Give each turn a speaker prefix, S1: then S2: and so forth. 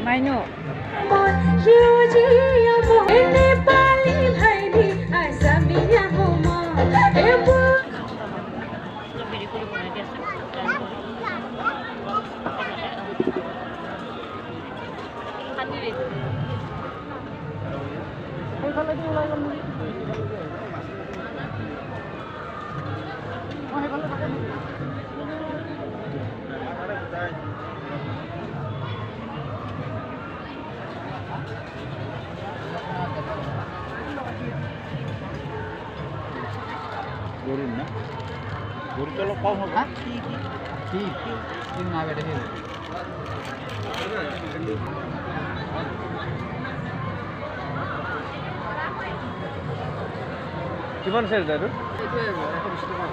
S1: মাইনু।
S2: নেপালী ভাইনি, আছামীয়া হোমা।
S3: অলপ হেৰি কৰি বনাই দি আছে। পানী।
S4: সেইফালেদি ওলাই গ'ল নেকি? অঁ, সেইফালে থাকে নেকি?
S5: গৰুৰ না? গৰুটো অলপ কম হ'ব।
S4: কি কি না বেটে?
S5: কিমান চাইজ এইটো?
S4: 120 টকা।